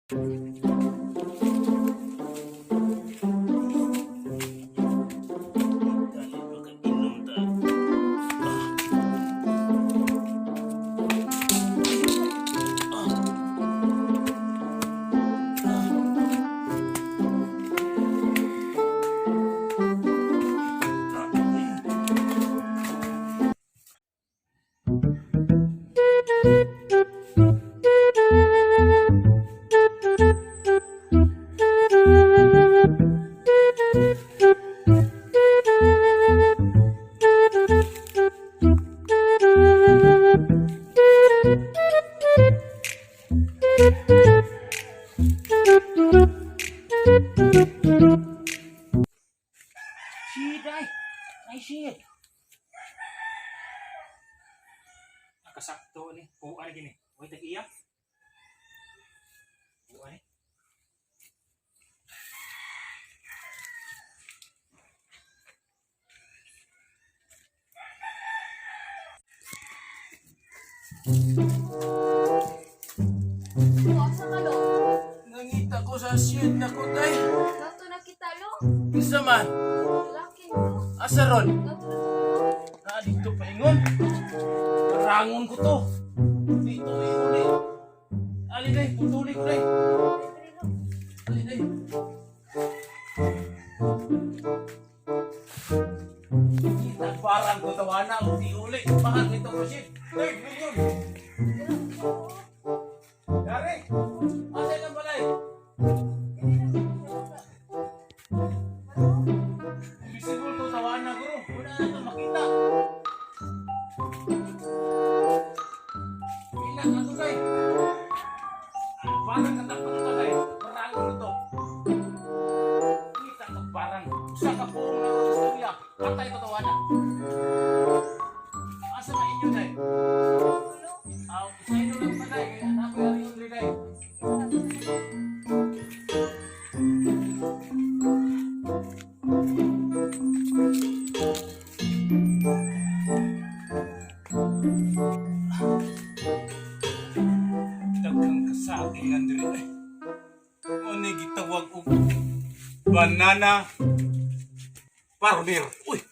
Dali, makainom ta. Shit, ay! Ay, shit! Nakasakto ni. Kuha na gini. Huwag tag-iya. Kuha ni. Asa ka lo? Nangita ko sa shit na ko, tay. Gato na kita lo. Isa man. Laki ko. Asa ron? Gato na lo. Ah, dito paingon. Karangon ko to. Dito iuli. Ali day, putuli ko day. Ali day. Kita parang ko tawana o di uli. Mahal nito ko shit. Third million. Yari. Asa ilang balay? Invisible to tawana guro. Wala na to makita. Pila ka to kay. Parang katakpan to kay. Parang ito. Kita ka parang. Usa ka buong na istorya. Patay ko tawana. Asa na inyo day? Ah, sa inyo lang pa day. Kaya anak ko yung rin day. Daghang kasagingan diri ay. Mo gitawag og banana farmer. Uy.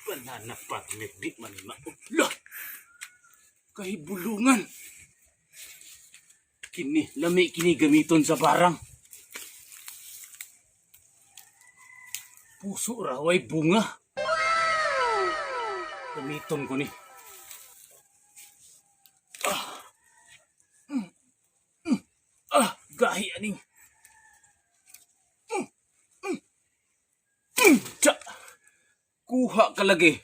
Banana farmer di man maudla. Kahibulungan. Kini lami kini gamiton sa barang. Puso ra way bunga. Gamiton ko ni. Ah, gahi aning. Tsa. Kuha ka lagi.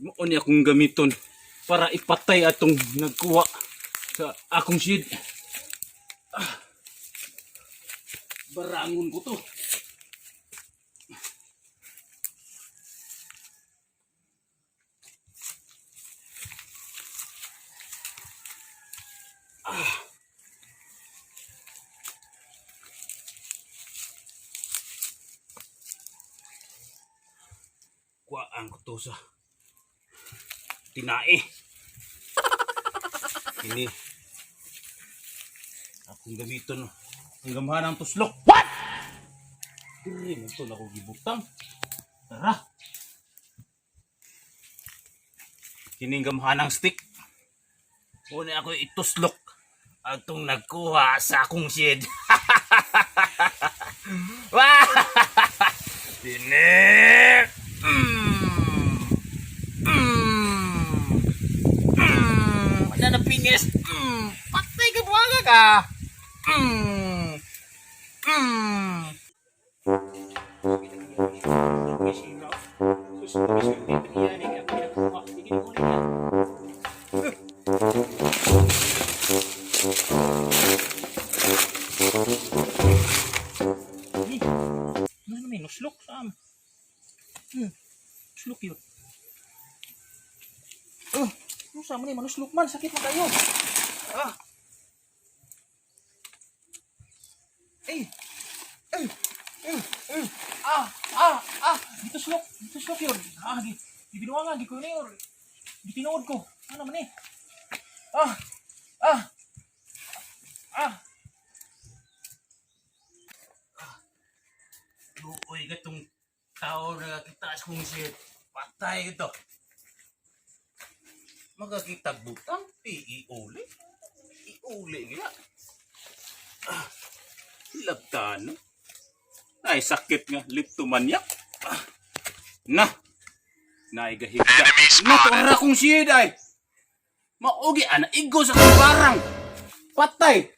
Mao ni akong gamiton para ipatay atong nagkuha sa akong shed. Ah. Barangon ko to. Kuhaan ko to sa tinae. Ini akong gamiton ang gamhan ang tuslok. What? Diri man to nako gibutang. Tara. Kining gamhan ang stick. Una ako ituslok atong nagkuha sa akong shed. Wah! Dini! Mm. Mm. Mm. Ano na pingis? Mm. Patay ka buwaga ka! Mm. Mm. Ano naman, nuslok sa am. Nuslok yun. Oh, ano sa man eh, manuslok man, sakit man kayo. Ah. Ay. Ay. Ay. Ay. Ah, ah, ah, dito slok, dito slok yun. Ah, di, di binuangan, di ko yun yun. Di tinuod ko. Ano man eh. Ah. Ah. Ah. Luoy gatong tao nakakita sa kong shit. Patay ito. Makakita butang, iuli. Iuli gila. Ah, labtano. Ay, sakit nga. Liptomaniac. Ah, na. Naigahigda. Natura kong shit ay. Maugi, ana, igo sa kong barang. Patay.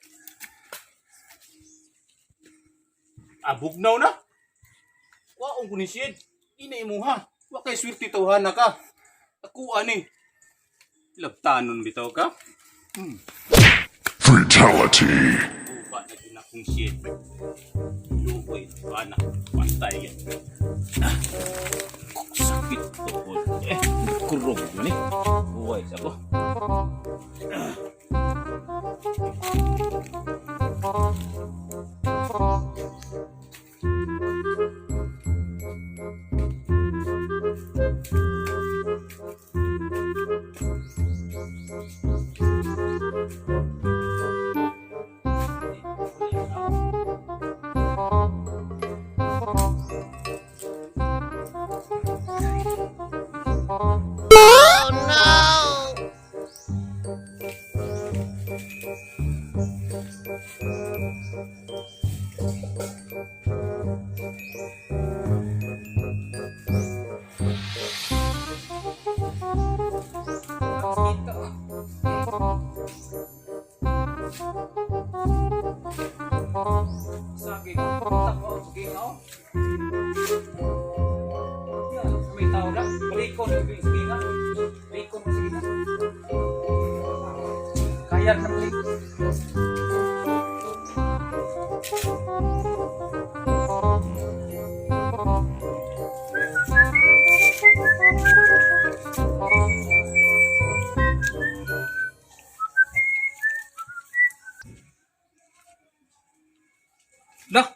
Abugnaw na. Waong ko ni Sid. Ina imuha. Wa kay swerte tawhana ka. Ako ani. Labtanon bitaw ka. Fatality. Uba na gina kong Sid. Luoy ana patay yan. Ah, sakit tuhod. Eh, kurog man eh. Buhay sa ko. Sabi, punta ko, sige nga oh. Yan, may tao na. Balikon, sige nga. Balikon, sige nga. Kaya na balik. Lah.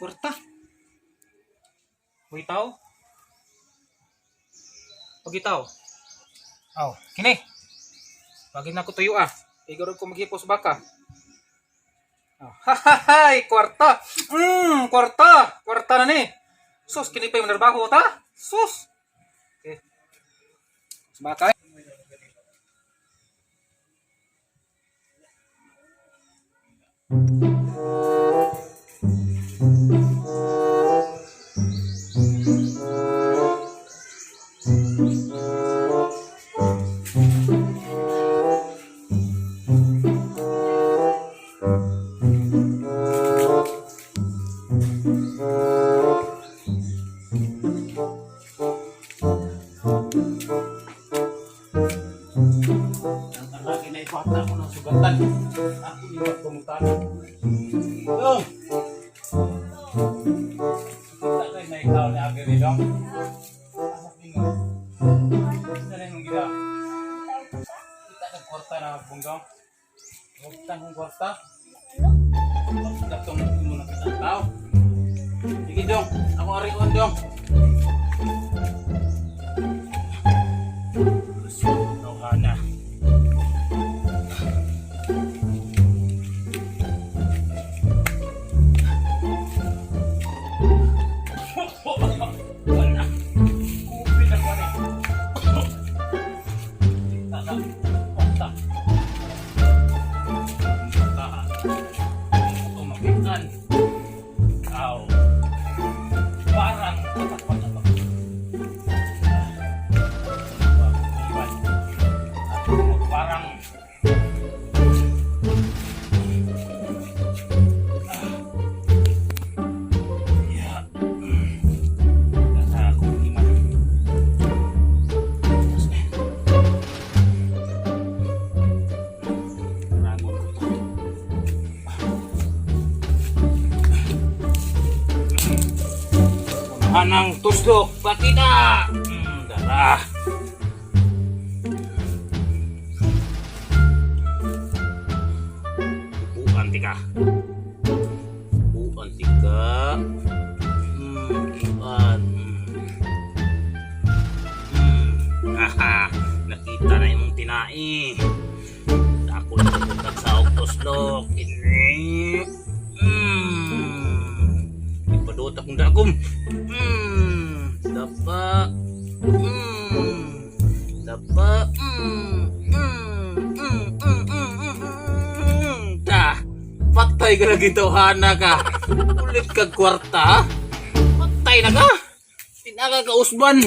Kwarta. May tao. Pagitaw. Aw, kini. Pagin na ko tuyo ah. Igorog ko maghipos baka. Ah, hahahay, kwarta. Kwarta. Kwarta na ni. Sus, kini pa yung narbaho ta. Sus. Okay. Sa baka. Eh. Ang lagi na ipata ko ng sugatan. Ako ni pumutan. Dong. Kita kay na ikaw ni Agri dong. Asa tingo. Sa na imong gida. Kita kag kwarta na bunggong. Huwag kong kwarta. Katong mo na kita tao. Sige dong, ako ari on dong. Sunog na. Wala. Kupit ako ni. Tata. Kwarta. Kwarta. Ito makitan. Aw. Parang patak-patak. Iwan. Parang Ya. Nasa akong iman. Rangon ko to. Hanang tuslok, pakita! Dara. Bukan tika. Bukan tika. Iwan. Aha, nakita na imong tinai. Ako na pumunta sa Octoslok. Ini. Ipadutak akong dagom. Dapa. Dapa. Da. Patay ka lagi tawhana ka. Ulit kag kwarta, ha? Patay na ka. Tinaga ka, usban.